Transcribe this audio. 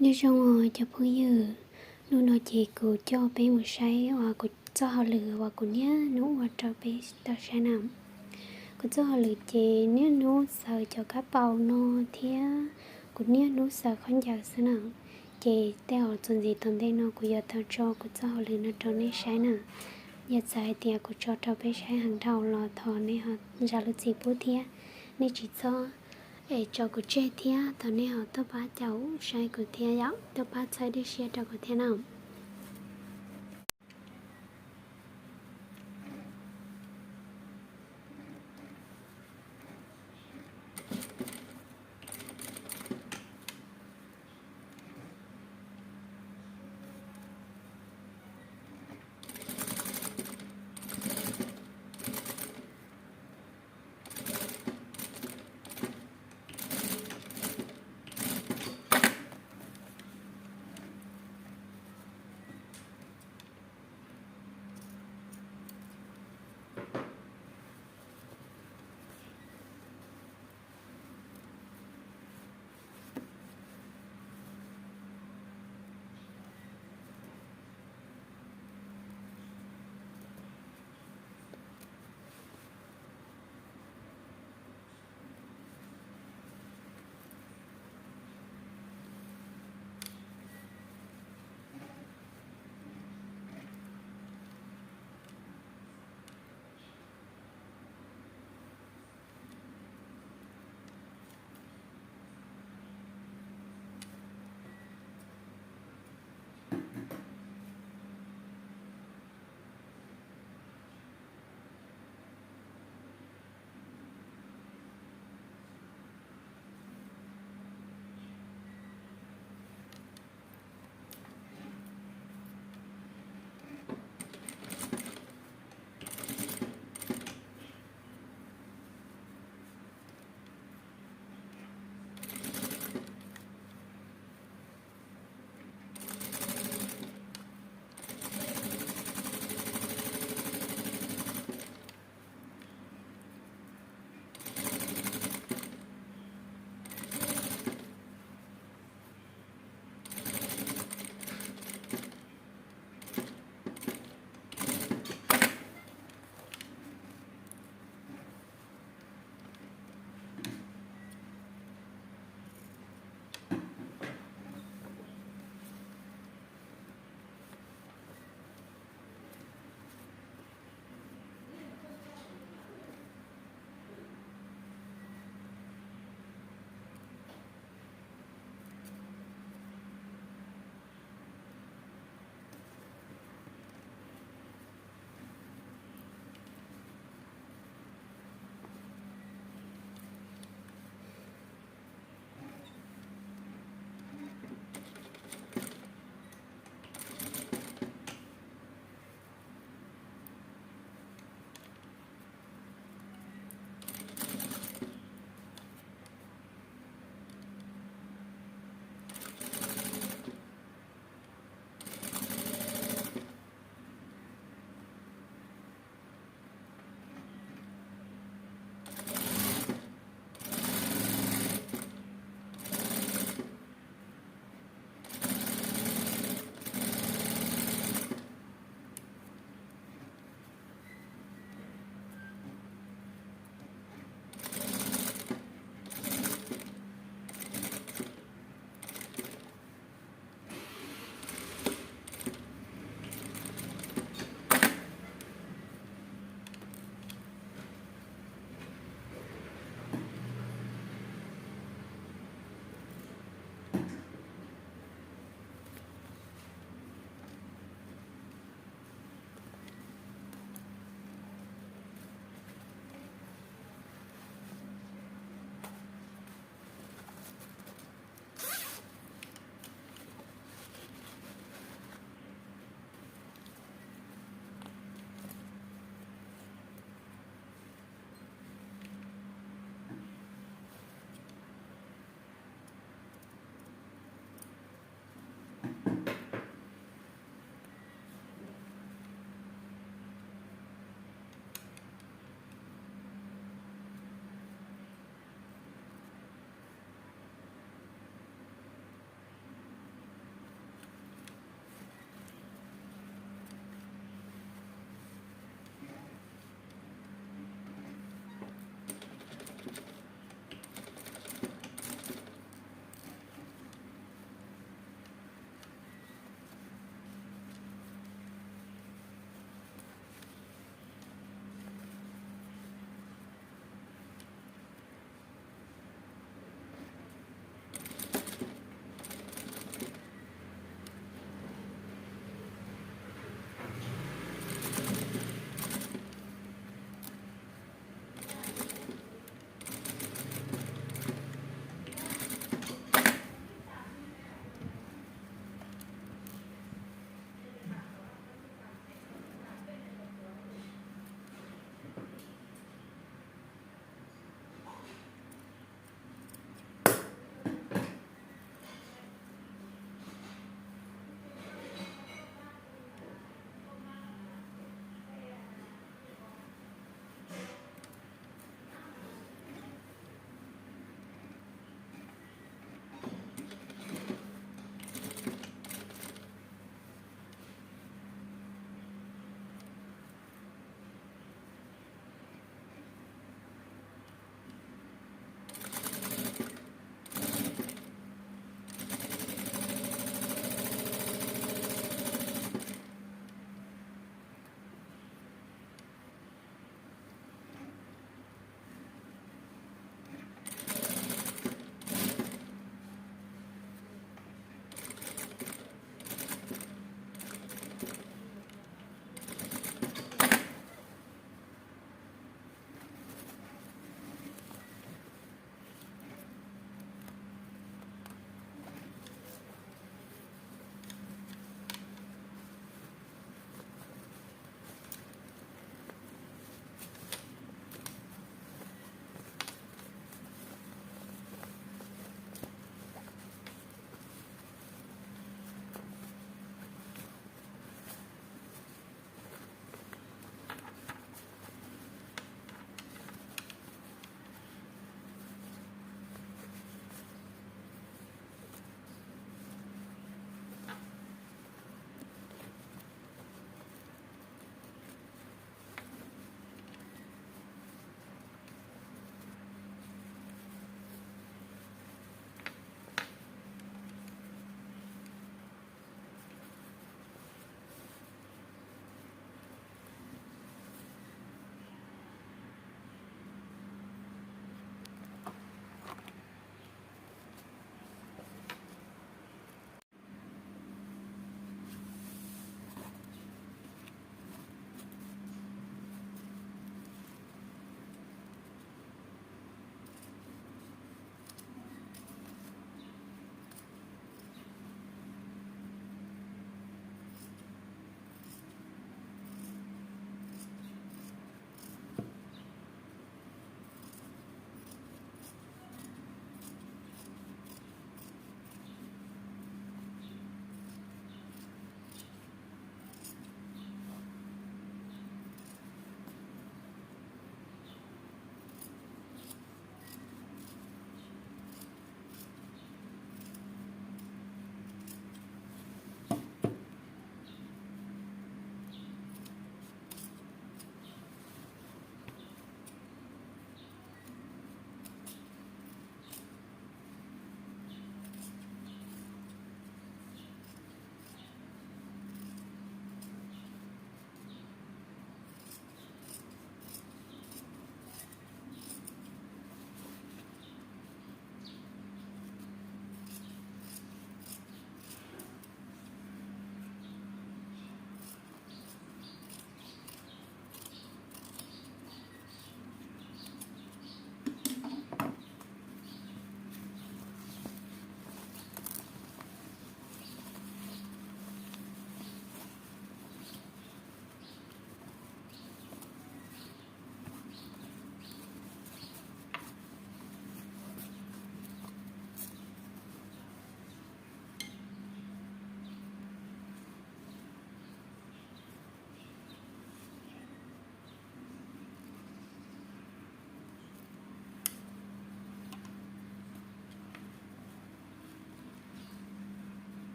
Nyob zoo os cov phooj ywg, hnub no ces kuv coj peb mus saib uas kuv txoj hauj lwm uas kuv niaj hnub ua rau peb tau saib na. Kuv txoj hauj lwm ces niaj hnub xaws cov kab paus no thiab kuv niaj hnub xaws khaub ncaws xwb na. Ces tej zaum txuas ntxiv tom ntej no kuv yuav tau tso kuv txoj hauj lwm no rau nej saib na. Yog txawm hais tias kuv tso rau peb saib heev dhau los thov nej ho zam lub txim pub thiab. Nej tsis txhob es tso kuv tseg thiab, thov nej ho tuaj pab caum saib kuv thiab yom, tuaj pab txhawb dej siab rau kuv thiab na.